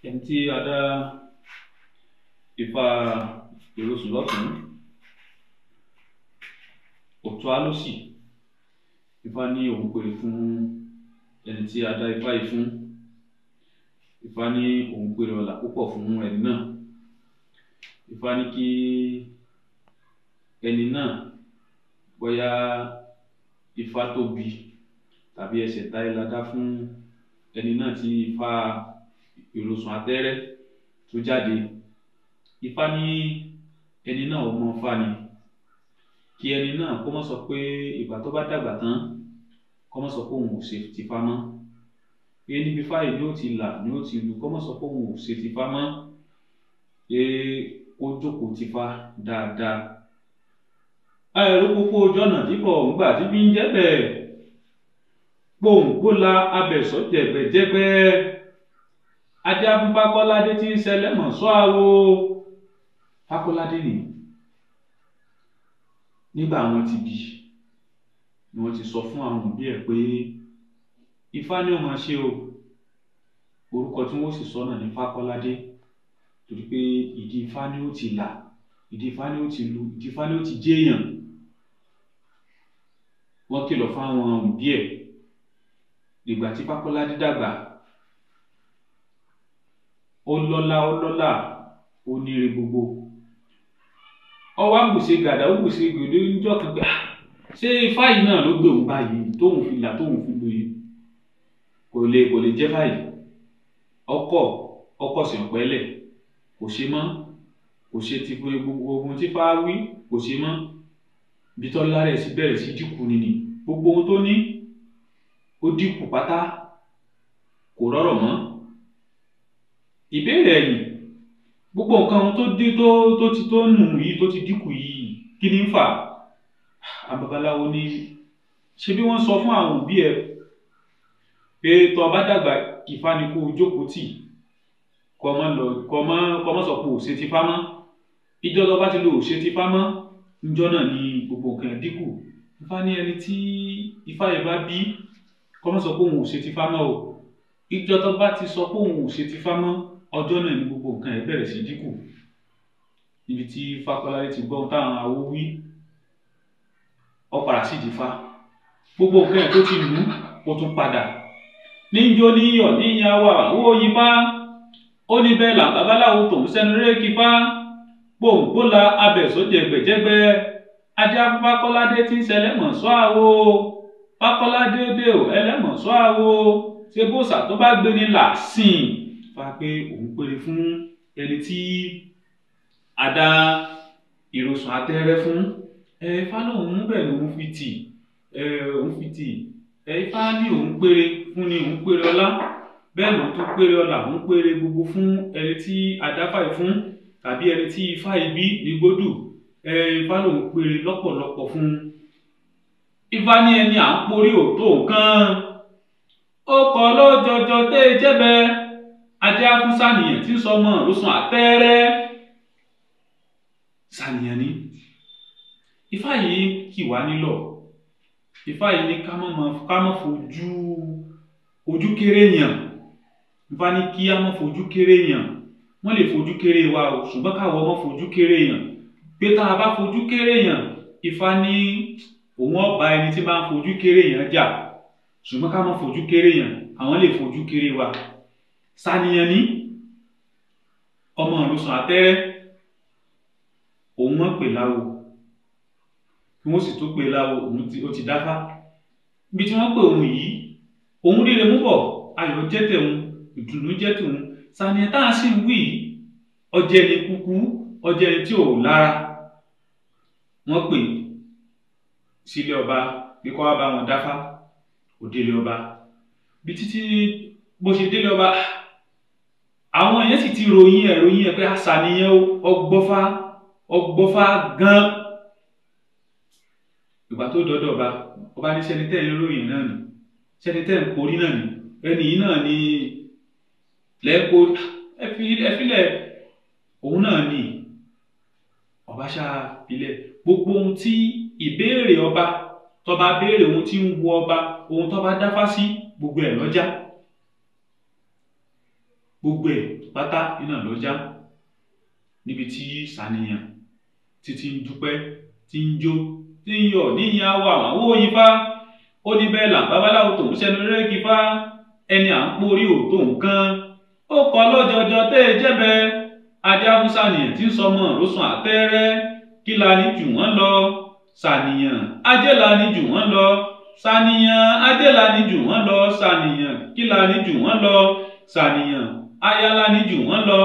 Ẹni tí a dá Ifá ìrosùn lọ́tùn-ún, ọ̀tún á lósì. Ifá ní òun pèrè fún ẹni tí a dá Ifá yìí fún. Ifá ní òun pèrè ọlà púpọ̀ fún ẹni náà. Ifá ní kí ẹni náà bóyá Ifá tóbi tàbí ẹsẹ̀ táyé la dá fún ẹni náà tí Ifá ìrosùn atẹ́rẹ́ tó jáde. Ifá ní ẹni náà ọmọ Ifá ni. Kí ẹni náà kó má sọ pé ìgbà tó bá dàgbà tán kó má sọ pé òun ò ṣe tìfá mọ́. Pé níbi Ifá yìí ni ó ti là ni ó ti lù, kó má sọ pé òun ò ṣe tìfá mọ́. Pé kó jókòó tìfá dáadáa. Àìró pópó ojú ọ̀nà dípò ńgbà tí bí ń jẹ́ bẹ́ẹ̀. Pòǹpólà abẹ̀sọ̀ jẹ̀gbẹ́jẹ̀gbẹ́. Adé Fákọ́ládé tí ń ṣẹlẹ̀ mọ̀ sọ́ àwo. Fákọ́ládé nìyí. Nígbà wọn ti bí ni wọ́n ti sọ fún àwọn òbí ẹ̀ pé Ifá ni ó máa ṣe o. Orúkọ tí wọ́n sì sọ náà ní Fákọ́ládé, torí pé ìdí Ifá ni ó ti là, ìdí Ifá ni ó ti lu, ìdí Ifá ni ó ti jéèyàn. Wọ́n kìlọ̀ fún àwọn òbí ẹ̀. Ìgbà tí Fákọ́ládé dàgbà, ó lọ́lá, ó lọ́lá, ó níre gbogbo. Ọwọ́ àbùṣe gàdá, ó bùṣe gòdó níjọ́ kan pé ṣé Ifá yìí náà ló gbé òun báyìí tóun fi là tóun fi lu yìí? Kò lè jẹ́ báyìí. Ọkọ̀ sì ń pẹ́lẹ̀, kò ṣe mọ́, kò ṣe ti fún gbogbo ohun tí Ifá wí, kò ṣe mọ́. Ibi tọ́lá rẹ̀ sì bẹ̀rẹ̀ sí dínkù nìyí. Gbogbo ohun tó ní ó dínkù pátá, kò rọ́rọ̀ mọ́. Ìbéèrè ẹ̀yìn, gbogbo nǹkan ohun tó dé tó ti tó nù yìí tó ti dínkù yìí, kí ni ń fà? Babaláwo ní ṣe bí wọ́n sọ fún àwọn òbí ẹ pé tó bá dàgbà Ifá ni kó o jókòó tì, kó má sọ pé ò ṣe tìfá mọ́. Ìjọ tó bá ti lo ò ṣe tìfá mọ́, ìjọ náà ni gbogbo nǹkan ẹ̀ dínkù. Ifá ní ẹni tí Ifá yìí bá bí kó má sọ pé òun ò ṣe tìfá mọ́ o. Ìjọ tó bá ti sọ pé òun ò ṣe tìfá mọ́, ọjọ́ náà ni gbogbo nǹkan ẹ̀ bẹ̀rẹ̀ sí dínkù. Ibi tí Fákọ́ládé ti gbọ́ táwọn awo wí, ó padà sí ìdí Ifá. Gbogbo nǹkan ẹ̀ tó ti lù ó tún padà. Níjó níyọ̀ níyàwó àwọ̀ Ifá. Ó ní bẹ́ẹ̀ là babaláwo tòun sẹ́nu rékì Ifá. Pòǹpólà abẹ̀sọ̀ jẹ̀gbẹ́jẹ̀gbẹ́. Adé Fákọ́ládé tí ń ṣẹlẹ̀ mọ̀ sọ́ àwo. Fákọ́ládé dé o ẹlẹ́mọ̀ sọ́ àwo. Ṣé bóṣà tó bá gbé ní là sìn? Fa pé òun péré fún ẹni tí a dá ìrosùn atẹ́rẹ́ fún. Ifá lòun bẹ̀ lòun fi tì, òun fi tì. Ifá ní òun péré fún ni òun péré ọlá. Bẹ́ẹ̀ lòun tó péré ọlá, òun péré gbogbo fún ẹni tí a dá fáì fún tàbí ẹni tí Ifá ibi ní gbódù. Ifá lòun péré lọ́pọ̀lọpọ̀ fún. Ifá ní ẹni à ń porí òtó nǹkan. Ó kọ lójọjọ tẹ́ jẹ́bẹ́. Adé afúnṣàníyàn tí ń sọmọ ìrosùn àtẹ́rẹ́. Ṣàníyàn ni. Ifá yìí kì wá nílọ̀. Ifá yìí ní ká má fojú ojú kéré yàn. Ifá ní kí á má fojú kéré yàn. Wọ́n lè fojú kéré wa o, ṣùgbọ́n káwọ́ má fojú kéré yàn. Pé tá a bá fojú kéré yàn, Ifá ní òun ọba ẹni tí máa ń fojú kéré yàn jà. Ṣùgbọ́n ká má fojú kéré yàn, àwọn lè fojú kéré wa. Ṣàníyàn ní ọmọ ìrosùn àtẹ́rẹ́, òun wọ́n pè láwo. Kí wọ́n sì tó pè láwo, òun ó ti dáfá. Ibi tí wọ́n pè òun yìí, òun ríre mú bọ̀, ayọ̀ jẹ́ tẹ̀hún, ìdùnnú jẹ́ tòun. Ṣàníyàn tá a sì ń wí yìí, ọjẹ́ ni kúkú, ọjẹ́ ni tí ò lára. Wọ́n pè sílé ọba pé kó wá bá wọn dáfá, ó délé ọba. Bí títí bó ṣe délé ọba, àwọn èèyàn sì ti ròyìn ẹ̀ pé Ṣàníyàn ọgbọ́fá, ọgbọ́fá gan. Ìgbà tó dọ́dọ̀ ọba, ọba ní sẹ́ni tẹ́ ń ròyìn náà ni, sẹ́ni tẹ́ ń porí náà ni, ẹni yìí náà ni lẹ́ẹ̀kọ́ ẹ filẹ̀ òun náà ni. Ọba ṣáà filẹ̀ gbogbo ohun tí ìbéèrè ọba tọba béèrè, ohun tí ń wo ọba, ohun tọba dáfá sí, gbogbo ẹ̀ lọ́jà, gbogbo ẹ̀ pátá iná lọ́jà. Níbi tí Sàníyàn títí ń dúpẹ́, tí ń jó, tí ń yọ̀ níyìn awọ àwọn òyìn fá. Ó ní bẹ́ẹ̀ là babaláwo tòun ṣẹnu rẹ́gí fá, ẹni à ń porí ò tó nǹkan, ó kọ lọ́jọjọ tẹ́ ẹ jẹ́bẹ́. Adé fún Sàníyàn tí ń sọmọ rọ́sùn àtẹ́rẹ́, kí la ní jù wọ́n lọ? Sàníyàn ajé la ní jù wọ́n lọ. Sàníyàn ajé la ní jù wọ́n lọ. Sàníyàn kí la ní jù wọ́n lọ? Sàníyàn aya la ní jù wọ́n lọ.